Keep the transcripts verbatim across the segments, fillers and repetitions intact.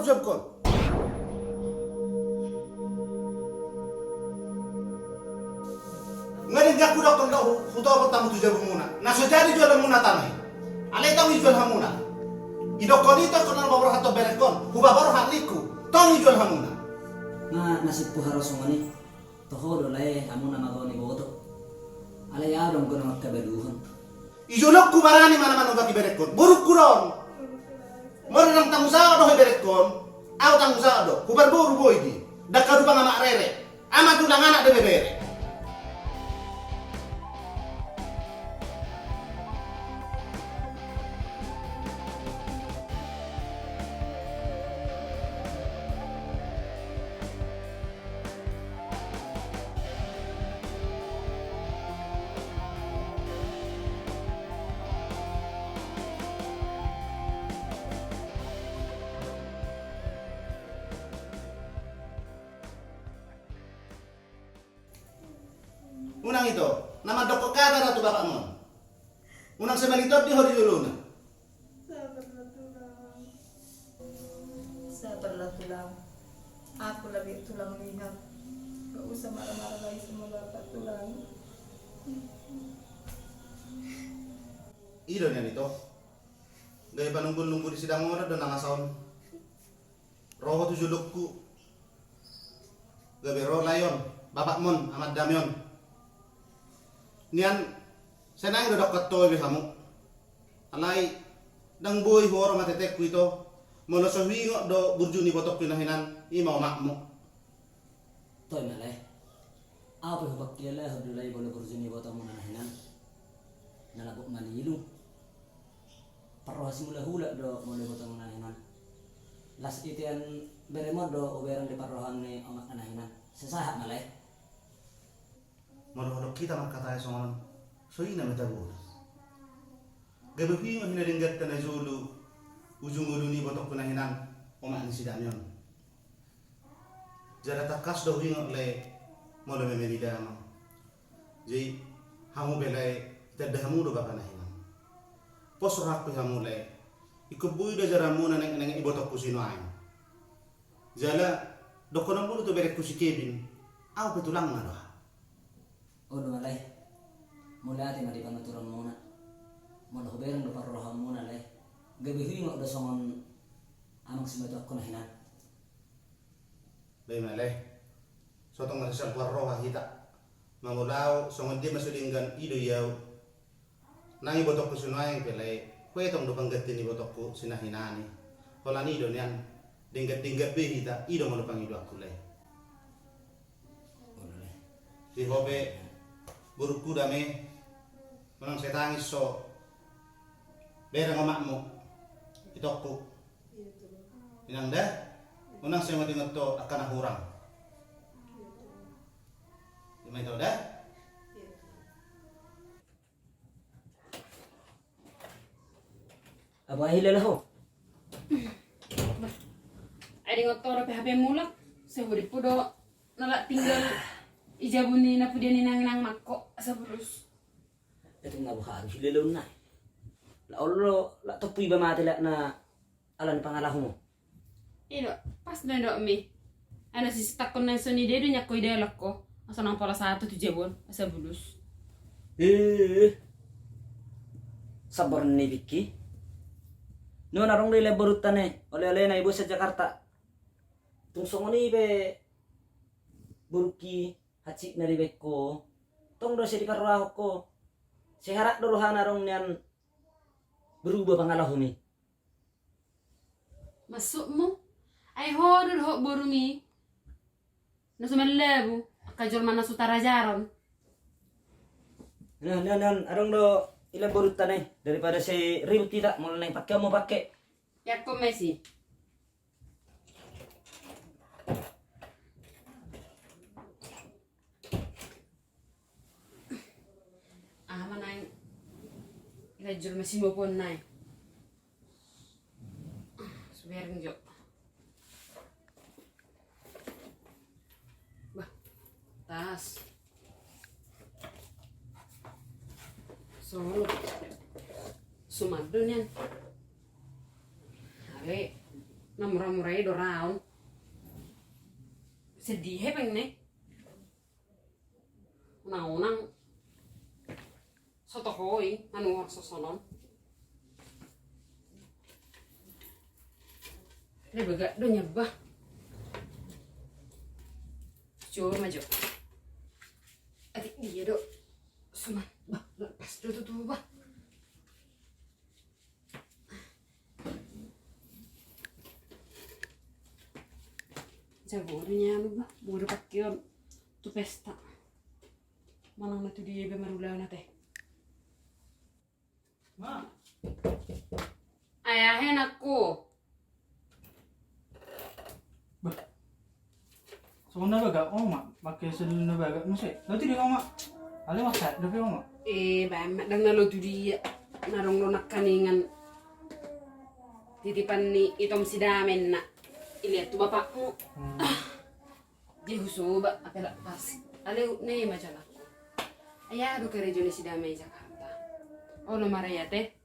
Jabukon. Nga denggan hudokkon do hu-, hutopot hamu tu jabumuna. Na so jadi jualanmuna tano i. Alai tong ijual hamuna. Idokkon i tong, songon na hupaborhat tu berekkon, hupaborhat ningku, tong ijual hamuna. Nga nasibku haroso songon i. Toho do lae, hamu na mago ni boto. Alai ahu do anggo na mangkabaluhon. Ijo longku barani ma na manobaki berekkon. Borungku do on. Molo ndang tanggung jawab do ho berekkon, ahu tanggung jawab do. Huparboru boi di. Ndang hadumpang amak rere. Ama tulang anak do bebere. Unang ito, na mandokkon hata do tu bapakmon. Unang sai maliton di ho di jolona. Sabarlah tulang. Sabarlah tulang. Aku lagi tulang lihat. Gak usah marah-marah lagi sama bapak tulang. I do nian ito. Gabe panungkun-nungkun di sidang on do na masa on. Ro ho tu jolongku. Gabe ro lae on, bapakmon, amandami on. Nian, sai naeng do dokkon ho be hamu. Alai, ndang boi huoro matetengku ito, molo so huingot do burju ni ibotongku na hinan, i ma omakmu. Toe ma lae. Ahu pe hupangkilalahon do lae molo burju ni ibotongmu na hinan. Na lambok manilu. Parroha simulak-ulak do molo ibotongmu na hinan. Las itian beremon do hubereng di parrohaon ni omakna na hinan. Sai sahat ma lae. Molo holong hita mangkatai songon on, so i na mata bolas. Gabe huingot hian na denggan ta na jolo, ujung ulu ni ibotongku na hinan, omak ni si Damion. Jala tangkas do huingot lae, molo meme ni damang. Jadi, hamu be lae, itanda hamu do bapa na hinan. Pos rohangku hamu lae, ingkon boi do ajaranmuna nengneng ibotongku si nuaeng. Jala, dokkon hamu do tu berengku si Kevin, ahu pe tulangna do ahu. Olo ma lae, mauliate ma di panguturanmuna. Molo hubereng do parrohaonmuna lae, gabe huingot do songon amang simatuangku na hinan. Ba i ma lae. So tung marsisalpuan roha hita. Mangulahon songon dia ma so denggan i do i ahu. Nang ibotongku si nuaeng pe lae, huetong do pangganti ni ibotongku si na hinan i. Holan i do nian, denggan-denggan be hita, i do molo pangidoanku lae. Di ho pe, borungku Dame, unang sai tangis ho. Bereng omakmu, itongku. Inang da, unang sai ingot-ingot ho angka na hurang. I ma ito da. Apa ai lele ho? Ai dingot ho dope hape mulak, sai hudip hu do na lak tinggal i jabu ni na pudian ni nang nang mangko asa bulus. Itu nga buha harus lele unna. La olo la topu iba mate la na ala ni pangalaho mo. Ido, pas do ido mi. Ana sisitakkon nai soni dedo nyakko ida lakko. Asa nang pola satu tu jabon, asa bulus. Eh. Sabar ni Vicky. Nuan arong do i le borutta ne, ole-ole na i bosa Jakarta. Tung songon i pe borukki hansik na dibaen ho. Tong do se diparrohahon ho. Seharak do rohana arong nian berubah pangalaho mi. Maksudmu? Ai ho do dohot borumi. Na so mallabu, angka jolma na so tarajaron. Nah, nah, nah, adong do i le borutta ne, daripada sai ribut hita, molo naeng pake, mau pake. Yakkon mesi. Aha ma naeng ilajul masimo pon naeng. Subereng jo. Bah, tas. Solo. Sumado nian. Are. Mura-mura i do raon. Sedih hepeng ne. Unang-unang so toho i manuhor sosonon. Dia bagak do nyabah. Jo ma jo. Atik dia do. Suman bah, lepas do tutu bah. Jago do nian bah, molo dipake on tu pesta. Manang na tu dia be marulaon ate. Ma. Ayah enakku. Bah. Songon na bagak, oma, pake sandal na bagak muse. Lotu dia, oma. Ale maksa dope, oma. Eh, baen ma, ndang na lotu dia. Na adong do nangkaningan titipan ni itom si Dame na. Iliat tu bapakmu. Hmm. Ah. Dia husoba, apela pas. Ale ne ma jalan. Ai aha do karejo ni si Dame i Jakarta. Olo ma ra i ate.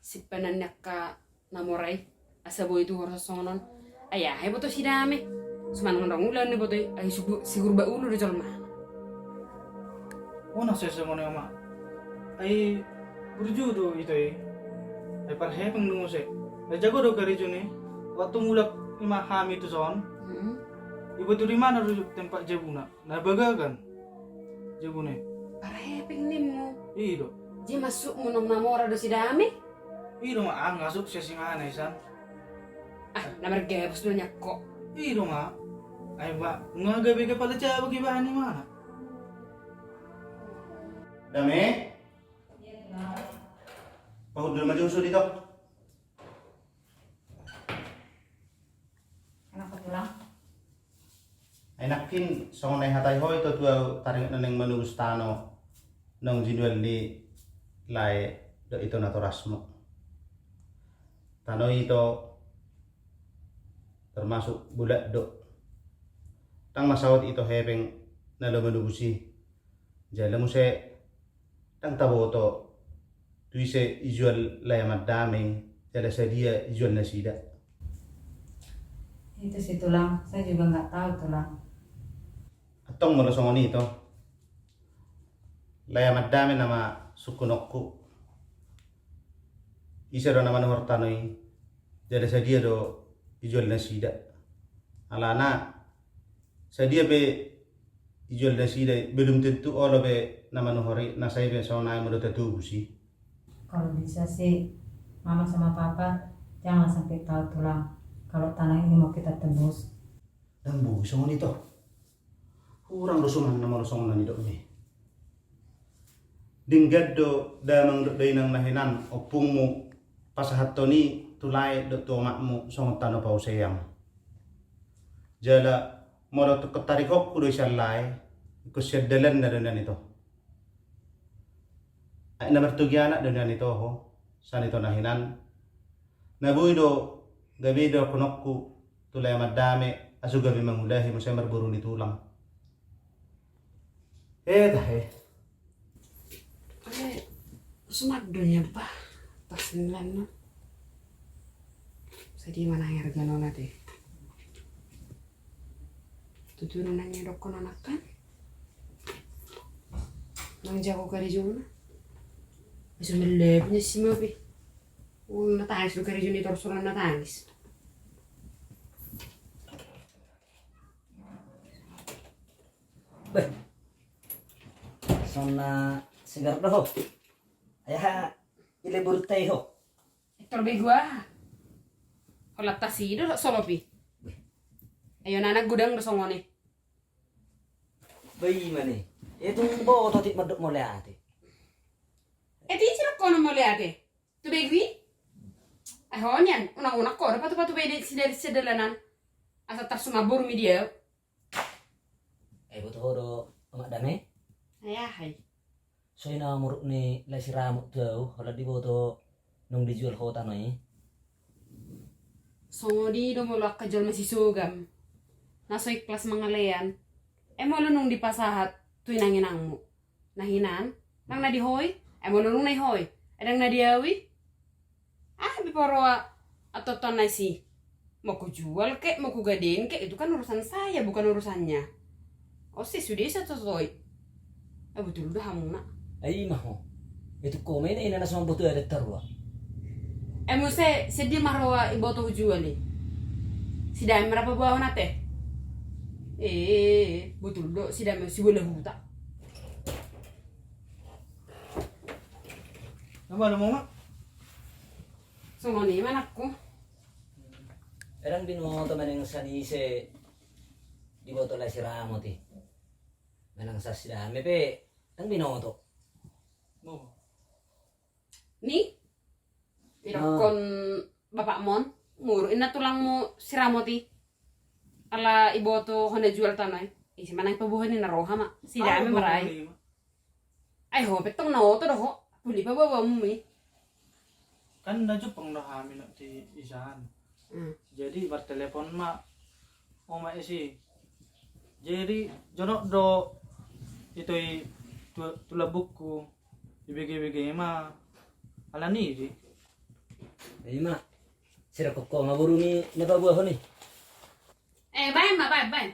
Simpanan ni angka na mora i, asa boi tuhor sosonon. Ai aha iboto si Dame. Suman ndang ulaon na iboto i, ai sigur-, sigurba ulu do jolma. Unang sai songon i, oma. Ai burju do ito i. Ai parhepeng do muse. Ai jago do karejo ni. Waktu mulak ima hami tuson. Hmm. Iboto di mana do tempat jabuna. Na bagagan. Jabuna i. Parhepeng nimmu. I do. Dia masukmu nang na mora do si Dame. I do ma, ah, nga sukses imana isan. Ah, na margabus do nian ho. I do ma. Ai ba, nga gabe kepala jabak iba ni mana. Dame. Pahundul ma jo sude ito. Ai nangkin songon na ihatai ho ito tu ahu taringot na naeng manobus tano naung jinual ni lae dohot ito natorasmu. Tano i ito termasuk bulat do. Ndang na saut ito hepeng na laho manobus i. Jala muse ndang taboto tu ise ijual lae Aman Dame i, jala sadia ijual nasida. Itu sih, Tulang, saya juga nggak tahu, Tulang. Antong molo songon i ito, lae Aman Dame nama sungkunonku. Ise do na manuhor tano i, jala sadia do ijual nasida. Alana sadia pe ijual nasida i, belum tentu olo be na manuhor i, na sai be songon i molo tatobus i. Kalau bisa sih, Mama sama Papa jangan sampai tahu, Tulang, kalau tanah ini mau kita tebus. Ndang boi songon i ito. Hurang do suman na molo songon na nidokmu i. Denggan do damang dohot dainang na hinan ompungmu pasahathon i tu lae dohot tu omakmu songon tano pausean. Jala molo tungkot tarihonku do i sian lae, ingkon sian dalanna do nian ito. Ai na martogi anak do nian ito ho, sian ito na hinan. Na boi do gabe dohononku tu lae Aman Dame, asa gabe mangulahi muse marboru ni tulang. Eh, tahe. Eh, suman do nian bah, pas nian no. Sadia ma na arga nona te. Tutu do na nian dohonon anak kan. Nang jago karejona. Bisa melebihi si mapi. Oh, na tangis do karejo ni torus na tangis. Beh. Sona segar do ho. Ayah, ile burtai ho. Tor begua. Hola tasi do solopi. Ayo nana gudang do songone. Bai mane. Itu bo totik medok mole ate. Eti cilok kono mole ate. Tu begui. Aho nian, unang-unang ko dapat patu bai si dari sedalanan. Asa tarsuma boru media. Eh, boto ho do Amak Dame? Ayahai. Soi na muruk ni lae Siramut tu ahu, holan diboto nung dijual ho tano i. Songon i do molo angka jolma sisogam. Na so ikhlas mangalean. Eh, molo nung dipasahat tu inang-inangmu. Na hinan, ndang na di ho i, eh, molo nung na di ho i, eh, ndang na di ahu i. Ah, be paroa attoton na isi. Mau kujual kek, mau kugadein kek, itu kan urusan saya, bukan urusannya. Ose sude satotoi. Eh, betul dah hamuna. Ai ima ho. Itu koma ini ina naso mamboto ada tarua. Eh, muse sedia maroa iboto hujual i. Sidame marapabuahon ate. Eh, betul do sidame sibola huta. Apa ada mau mak? Songon i ma anakku. Erang binoto maneng sanise diboto la siramoti. Manang sasidame pe nang binoto. Ni idokkon bapakmon muru inna tulangmu siramoti. Ala iboto hona jual tanoi. Isi manang pabuhon ni na roha ma sidame marai. Ai ho pettong na oto do ho. Puli pabuahonmu i. Kan na jumpang do hami na di isan. Jadi martelepon ma oma isi. Jadi jonok do itoi tulang bukku. Ibege-bege ma. Alani di. Ima. Sira kokko ma borumi na pabuahon i. Eh, baen ma, baen, baen.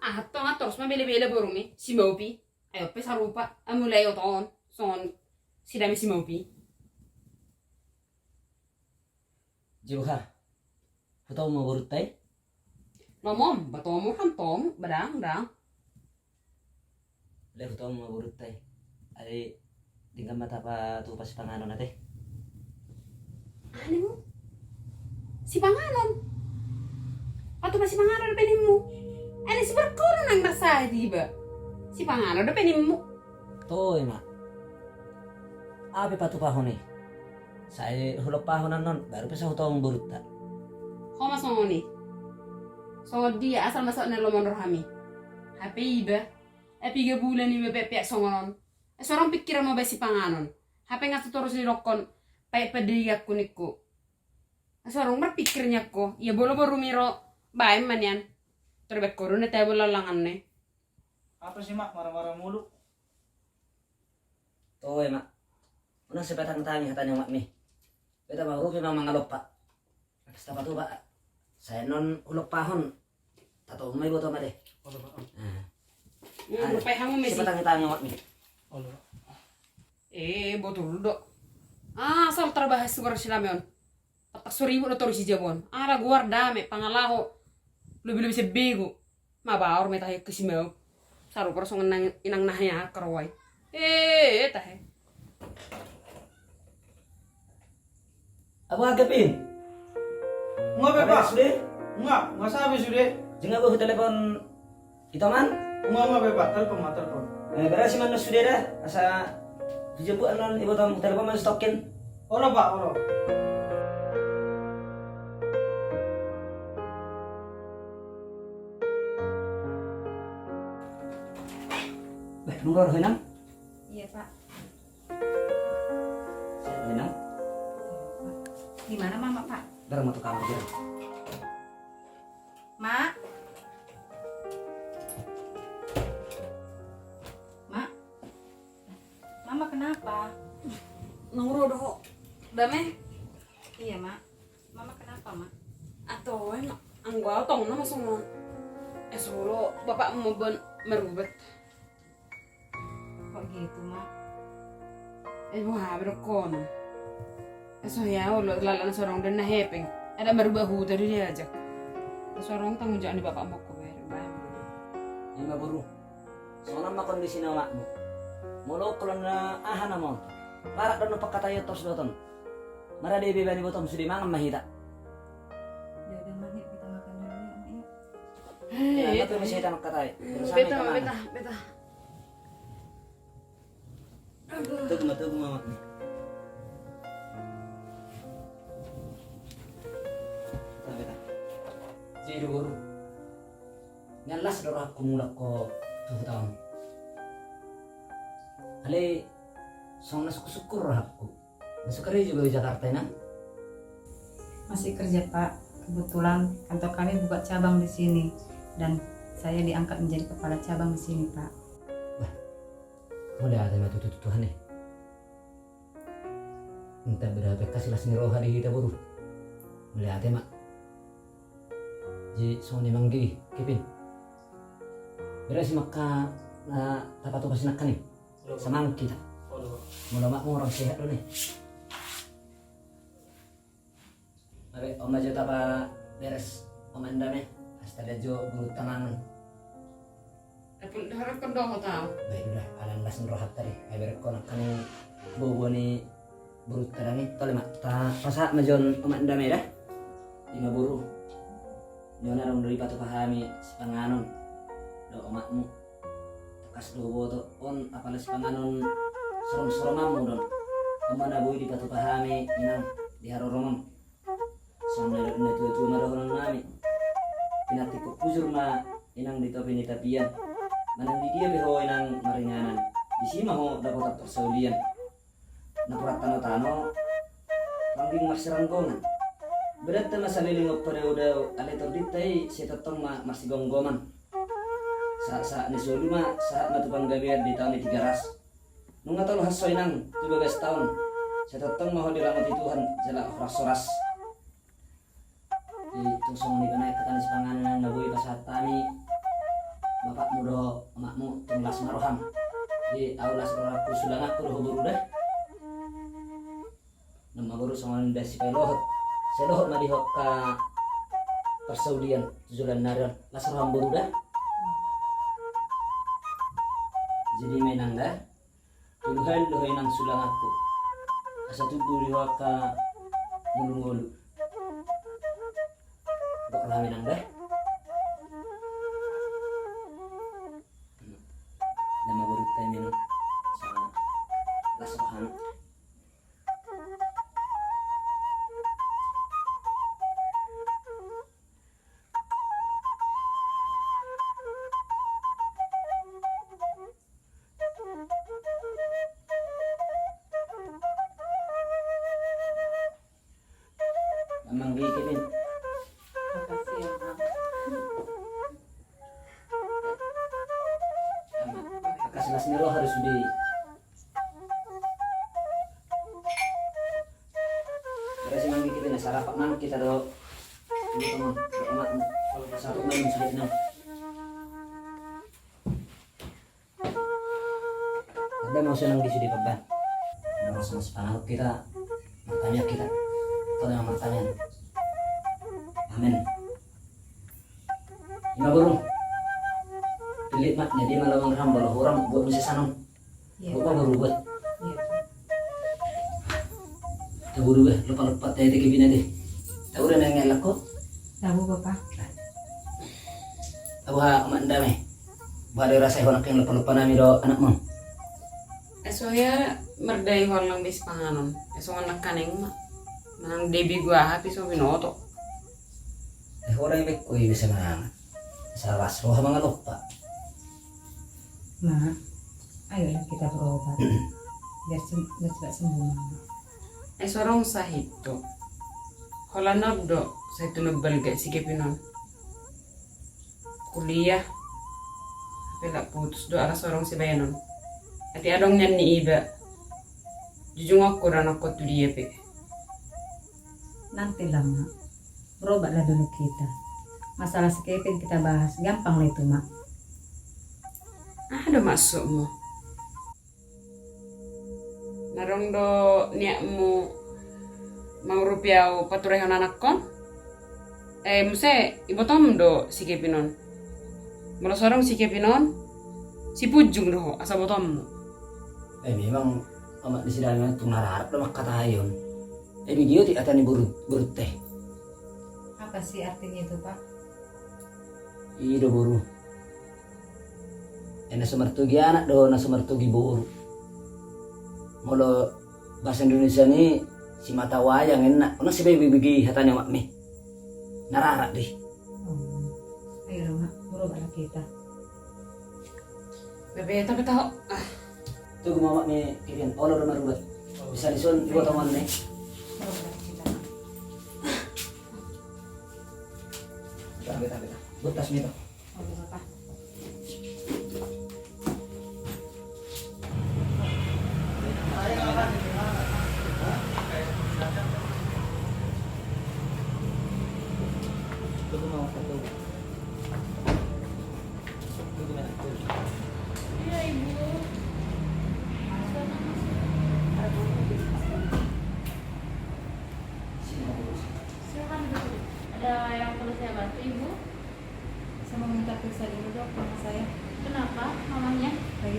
Ah, tonga torus ma bele-bele borumi si maupi. Ai ope sarupa. Amulai oto on songon sidame si maupi. Joha. Hutau ma borunta i. Lomom batomu hantomu badang dang. Lai hutau ma borunta i. Ai denggan ma tapatupa sipanganon ate. Animu sipanganon. Patupa sipanganon dope nimmu. Ai na siberkoru nang marsahit iba. Sipanganon dope nimmu. Toe ma. Ape patupahon i. Sai hulompahon annon baru pe sai hutau ma borunta. Ho ma songon i. Songon dia asal masuk na lomon rohami. Hape iba. Ai piga bulan iba peak-peak songon on. Ai sorong pikiran mau basi panganon. Hape nga torus didokkon. Paik padei aku nikku. Ai sorong marpikir nian ho ia bolo borumi ro. Baen ma nian. Terbaik koru na tabo lalangan ne. Apa sih mak marah-marah mulu? Toe mak. Unang sai patangtangi hata ni omakmi. Beta ma rugi ma mangalompa. Atas tapatupa. Sai non hulompahon. Tato mai boto ma de. Olo pak. Nah. Lupai hamu mesi. Sai patangtangi omakmi. Olo pak. Eh, botul do. Ah, asal tarbahas sugar silameon. Patak soribu do toru si jabon. Ala goar dame pangalaho. Lobi-lobi sebegu. Mabaor me tahe ke si mau. Sarupa songon inang nahe akar wai. Eh, tahe. Apa agapin? Nga be pak. Sude? Nga, nga sabi sude. Jeng aku telepon. Ito man? Nga, nga be pak, telepon ma, telepon. Eh, berasi man sude dah, asa hujemput anon ibotom telepon man stokin. Olo pak, olo. Beh, nunggu roh inang. Iya pak. Inang. Di mana mama pak? Barang mau tukang aja. Mak. Mak. Mama kenapa? Nang ro do ho. Dame. Iya mak. Mama kenapa mak? Atau mak. Anggo au tong nama songon. Eh solo bapak mau ben marubat. Kok gitu mak? Eh boha bedokkon. Eh so ya olo lala na sorong dan na hepeng. Ada merubah huta di diajak. Sorong tanggung jawab ni bapak mokko be. Ima boru. Songon ma kondisi na omakmu. Molo kolon na aha na mon. Parak don pakkatai tos doton. Marade be bani botom sude mangan ma hita. Ya udah mak, yuk kita makan dulu yuk mak yuk. Eh, itu bisa hita makkatai. Beta, beta, beta. Togu ma, togu ma omakmi. Jadi boru. Nian las do rohakku mulak ho tu huta on. Alai songon na sukkur-sukkur rohakku. Masih kerja juga di Jakarta inang? Masih kerja pak. Kebetulan kantor kami buka cabang di sini dan saya diangkat menjadi kepala cabang di sini pak. Bah. Mauliate ma tutu tu Tuhan i. Inta beda pe kasi las ni roha di hita boru. Mauliate ma. Jadi songon i ma anggi, Kevin. Berasi maka na tapatupa sinangkaning. Samang kita. Molo omakmu orang sehat do ne. Abe, on ma jo tapa beres, Omak Dame. Astaga jo, buru tangan. Dapul, harap kan doho tau. Baik, udah, alan las ni rohat tadi. Ai berek kona kan bobo ni buru tadang i, tole ma. Ta pasahat ma jo on Omak Dame da. Ima boru. Nion adong do dipatupa hami sipanganon. Do omakmu. Tangkas do huboto on apala sipanganon sorong-soronganmu do on. On ma na boi dipatupa hami inang di haroromon. Songon na didok ni natua-tua ma dohonon nami. Pinantikkon hujur ma inang di topi ni tapian. Manang di dia pe ho inang maringanan. Disi ma ho dapotan parsaulian. Napuran tano-tano, rangging marsiranggongan. Badanta ma salelengon padao-dao, alai tondinta i sai tongtong ma marsigomgoman. Sahat-sahat ni solu ma, sahat ma tu panggabean di taon ni Tigaras. Nunga tolhas ho inang tu bagas taon, sai tongtong ma ho diramoti Tuhan jala horas-horas. Jadi tung songon i pe nai hata ni sipanganon na boi pasahat hami, bapakmu dohot omakmu, tung las ma roham. Jadi ahu las rohangku, sulanganku do ho boru da. Nama boru songon i da, sai lohot, sai lohot ma di ho angka parsaulian tu joloan ni ari on, las roham boru da. Jadi ima inang da. Tolu hali do ho inang sulanganku. Asa tubu di ho angka ngolu-ngolu. Gok roham inang da. Nama boru ta i ma inang. Las roham. Amang gigi nin. Makasih ya, Bang. Angka silas ni roha do sude i. Berasi mangan kita, na sarapan mangan kita do. Ini teman, teman. Kalau pas aku main sudah tenang. Ada mau senang di sini, Bang. Ada mau sama sepanganon kita. Martamiang kita. Kau dengan martamiang. Amin. Ima boru. Pilih mat, jadi malam orang, bola orang buat misa sanon. Iya. Buat apa boru buat? Iya. Tahu dulu, eh, lupa-lupa tadi ke bina deh. Tahu udah nanya laku? Tahu, Bapak. Tahu ha, Mak Dame. Ba, ada rasa honak yang lupa-lupa nami do anakmu. Eso ya, mardai holang bis panganon. Eso anak kaning, Mak. Nang debi gua hati so binoto. Eh, orang yang bekku ini semangat. Salah roha mangaloppa. Ma, ayolah kita berobat. Biar sem-, biar cepat sembuh, Mama. Eh, sorong sahit tu. Holan on do, sai tu na balga si Kevin on. Kuliah. Hape lak putus do ala sorong sibahenon. Atik adong nian ni iba. Jujungkon do anakku tu dia pe. Nantilah, Mak. Berobatlah dulu kita. Masalah si Kevin kita bahas, gampang lah itu, Mak. Aha do maksudmu? Naung do niatmu mangurupi au paturehon anakkon? Eh, muse ibotom do si Kevin on. Molo sorong si Kevin on, sipunjung do ho asa botommu. Eh, memang amak di sidang tung na rarap do mangkatai on. Eh, begitu hata ni boru, boru te. Apa sih artinya itu, Pak? I do boru. Eh, na so martugi anak do, na so martugi boru. Molo bahasa Indonesia ni si mata wayang enak, unang si bege-bege hata ni amak mi. Na rarap di. Hmm. Ayo, Mak, berobatlah kita. Bebe, tapi tahu. Ah. Tugu ma amak mi, Kevin, olo do marubat. Bisa dison, dua toman nih. Berobatlah kita, Mak. Tapi, tapi, tapi. Butas mi to.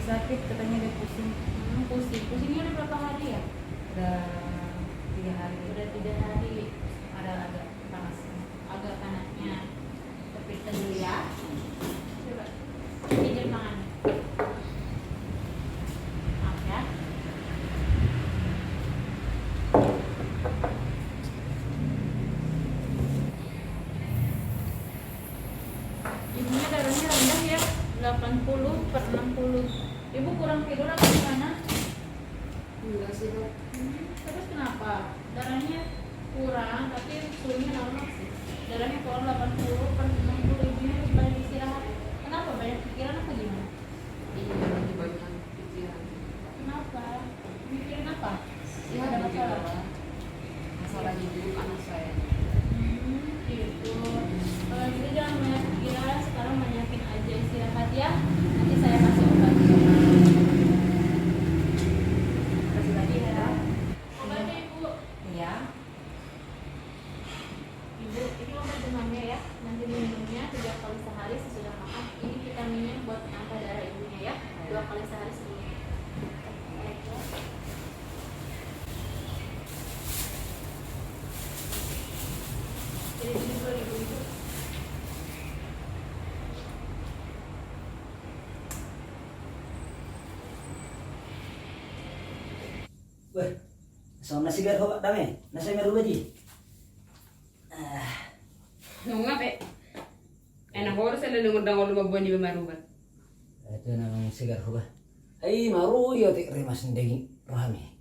Sakit, katanya dia pusing. Hmm, pusing. Pusingnya udah berapa hari ya? Udah tiga hari. Udah tiga hari. Ada agak panas. Agak panasnya. Kita dulu ya. Coba. Pinjam tangan. Maaf ya. Ibunya darahnya rendah ya, delapan puluh per enam puluh. Ibu kurang tidur atau gimana? Enggak sih, Dok. Hmm, terus kenapa? Darahnya kurang, tapi suhunya normal sih. Darahnya kurang delapan puluh per enam puluh, ibunya lebih banyak istirahat. Kenapa, banyak pikiran apa gimana? Iya, lagi banyak pikiran. Kenapa? Mikirin apa? Iya, ada masalah. Masalah hidup anak saya. Hmm, gitu. Kalau gitu jangan banyak pikiran, sekarang banyakin aja istirahat ya. Nanti saya kasih obat. Kasih lagi ya. Obatnya, Ibu. Iya. Ibu, ini obat demamnya ya. Nanti diminumnya tiga kali sehari sesudah makan. Ini vitaminnya buat menambah darah ibunya ya. Dua kali sehari sebelum makan. Jadi tujuh puluh ribu, Ibu. Weh, songon na sigar ho, Pak, dame. Na sai marubah di. Ah. Nunga pe. Enak ho do selalu ngundang olo mamboan iba marubah. Itu namanya sigar ho, bah. Ai maru yo tik rimas ndeng rohami.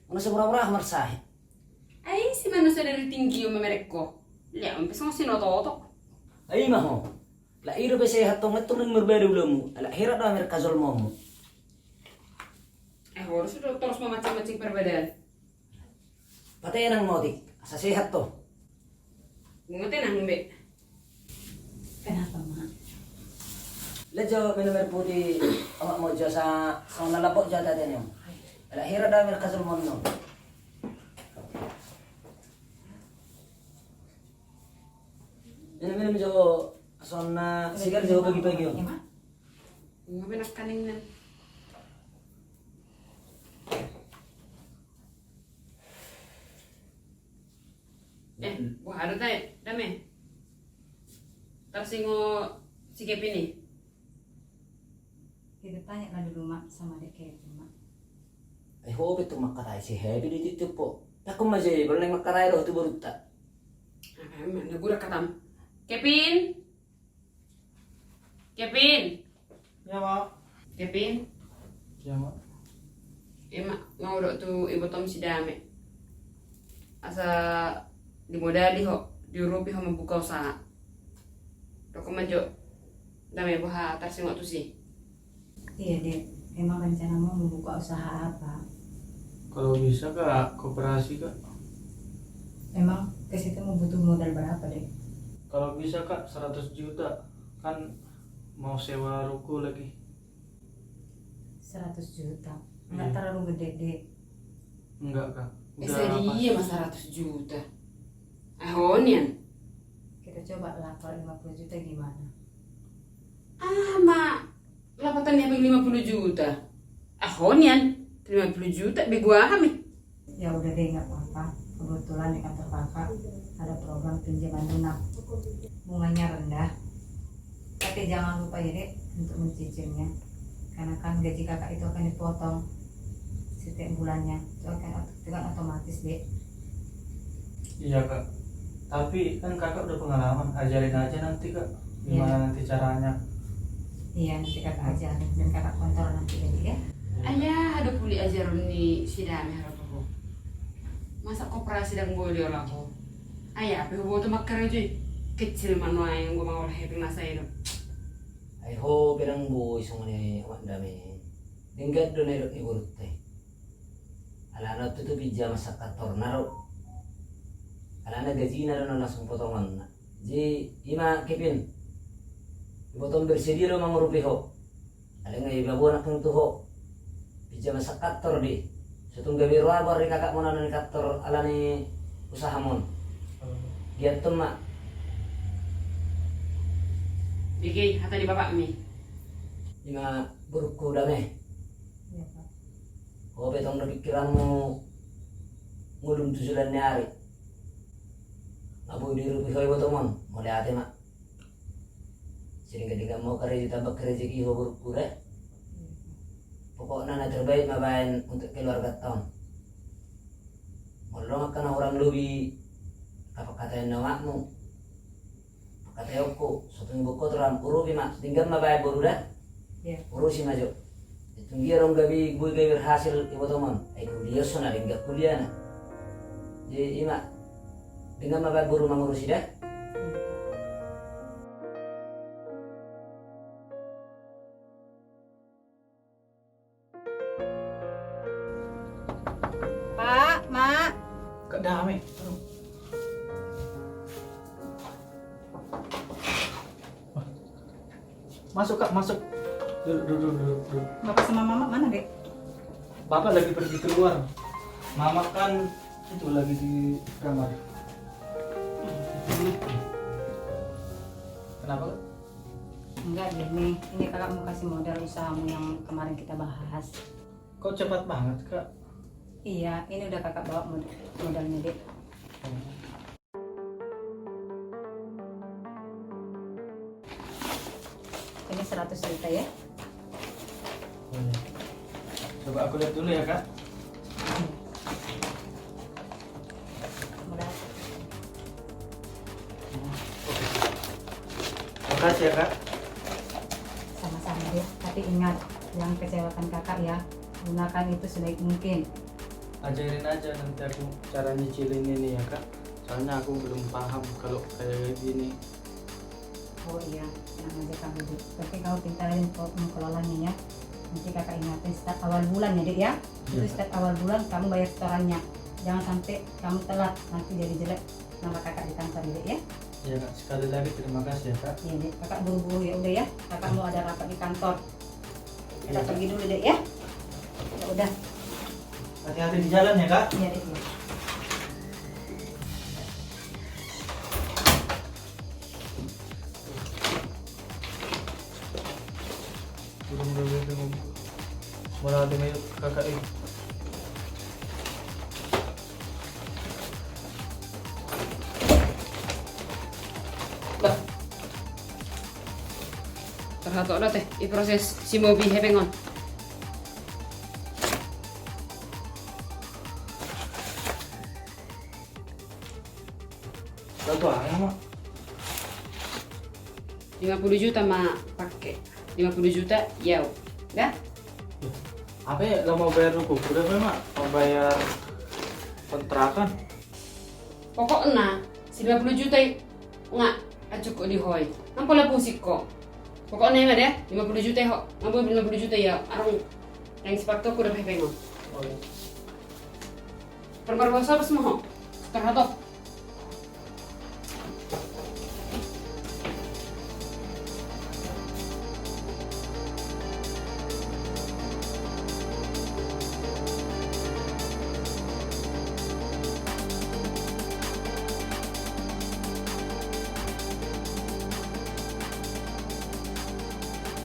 Mana seberapa marsahit. Ai si manusia dari tinggi yo mamerek ho. Lihat, sampai songon sinoto-oto. Ai ma ho. Lah i do pe sehat tong, tong nang marbada ulamu. Lah heran do mamerek jolmamu. Eh, harus do terus mamancing-mancing perbedaan. Patenang ma otik, asa sehat ho. Nunga tenang be. Kenapa, Mak? Lah jo minum air putih, amak mau jo sa, songon na lapok jo tadi ni. Lah heran do mamerek jolmamu. Minum, minum jo, songon na sigar jo pagi-pagi on. Iya, Mak. Nunga pe nangkaning nan. Eh, boha do tahe, dame? Tarsingot si Kevin i. Kita tanya lah dulu, Mak, sama dek Kevin, Mak. Eh, ho pe tu mangkatai si Happy di titik po. Takut ma je, belum mangkatai roh tu borunta. Ah, emang na gura katam. Kevin. Kevin. Iya, Mak. Kevin. Iya, Mak. Ima, mau do tu ibotom si Dame. Asa dimodali ho, diurupi ho mambuka usaha. Dok ma jo. Dame, boha tarsingot tusi. Iya, Dek. Emang rencanamu membuka usaha apa? Kalau bisa, Kak, koperasi, Kak. Emang ke situ membutuh modal berapa, Dek? Kalau bisa, Kak, seratus juta. Kan mau sewa ruko lagi. Seratus juta. Enggak terlalu gede, Dek. Enggak, Kak. Eh, udah sadia pas. Mas, seratus juta. Aho nian. Kita coba lah kalau lima puluh juta gimana? Ah, ma, lapatan dia lima puluh juta. Aho nian, lima puluh juta, bego aha mi. Ya udah deh, nggak apa-apa. Kebetulan di kantor kakak ada program pinjaman lunak. Bunganya rendah. Tapi jangan lupa ya, Dek, untuk mencicilnya. Karena kan gaji kakak itu akan dipotong setiap bulannya. Itu akan, itu kan otomatis, Dek. Iya, Kak. Tapi kan kakak udah pengalaman, ajarin aja nanti, Kak. Iya. Gimana nanti caranya? Iya, nanti kakak ajarin dan kakak kontrol nanti, Dek, ya. Iya. Ayah, ada puli ajaran ni si Dame harap aku. Masa koperasi dang boleh olah ho? Ai ape huboto mangkarejo i? Kecil ma nuaeng gua mangolah hepeng na saedo. Ai ho pe dang boi songon i, Amak Dame. Denggan do na idok ni borunta i. Alana tutu pinjaman sangkantorna do. Alana gajina do na langsung potongonna. Jadi ima Kevin. Ibotom bersedia do mangurupi ho. Alai nga iba bona tung tu ho. Pinjaman sangkantor di. Sotung gabe roa bo ari kakak mona na ni kantor alani usahamon. Giat tong ma. Bege hata ni bapakmi. Ima borungku Dame. Ho pe tong do pikiranmu ngolum tu sudan ni ari. Nga boi diurupi ho ibotom on, mauliate ma. Sering gadigan mau karejo tambah karejo ki ho buruk kure. Pokokna na terbaik ma baen untuk keluargata on. Molo dong angka na hurang lobi kapangkataion ni omakmu. Pangkataion ho, so tung bokko turam urupi ma, denggan ma baen boru da. Urusi ma jo. Tung dia dong gabe boi gabe berhasil ibotom on. Ai kuliah so na denggan kuliahna. Jadi ima denggan ma baen boru mangurusi da. Pak, Mak. Kak Dame. Aduh. Masuk, Kak, masuk. Duduk, duduk, duduk, duduk. Bapak sama Mama mana, Dek? Bapak lagi pergi keluar. Mama kan itu lagi di kamar. Kenapa, Kak? Enggak, gini, ini kakak mau kasih modal usahamu yang kemarin kita bahas. Kok cepat banget, Kak? Iya, ini udah kakak bawa mod-, modalnya, Dek. Ini seratus juta ya. Boleh. Coba aku lihat dulu ya, Kak. Makasih ya, Kak. Sama-sama, Dek. Tapi ingat, jangan kecewakan kakak ya. Gunakan itu sebaik mungkin. Ajarin aja nanti aku cara nyicilin ini ya, Kak. Soalnya aku belum paham kalau kayak gini. Oh iya, tenang aja Kak Budi. Berarti kamu pintar aja mengko-, mengelolanya ya. Nanti kakak ingatin setiap awal bulan ya, Dek ya. Itu setiap awal bulan kamu bayar setorannya. Jangan sampai kamu telat, nanti jadi jelek nama kakak di kantor ya, Dek ya. Iya, Kak. Sekali lagi terima kasih ya, Kak. Iya, Dek. Kakak buru-buru ya, udah ya. Kakak mau ada rapat di kantor. Kita pergi dulu, Dek ya. Ya udah. Hati-hati di jalan ya, Kak. Iya, Dek. Iya. Udah, udah, udah, udah. Mana ada main kakak ini? Bah. Tarhatop do ate, i proses si Mobi hepeng on. Berapa ya, Mak? Lima puluh juta ma pake. Lima puluh juta, yau. Dah? Apa ya, lo mau bayar ruko? Udah apa, Mak? Mau bayar kontrakan? Pokokna, si lima puluh juta i nga, acuk ko di hoi. Nga pola pusing ko. Pokokna ima deh, lima puluh juta ho. Nga boi lima puluh juta ya, arung. Yang sepatu aku udah pepengo. Oh, iya. Perbar bosa pas mau. Tarhatop.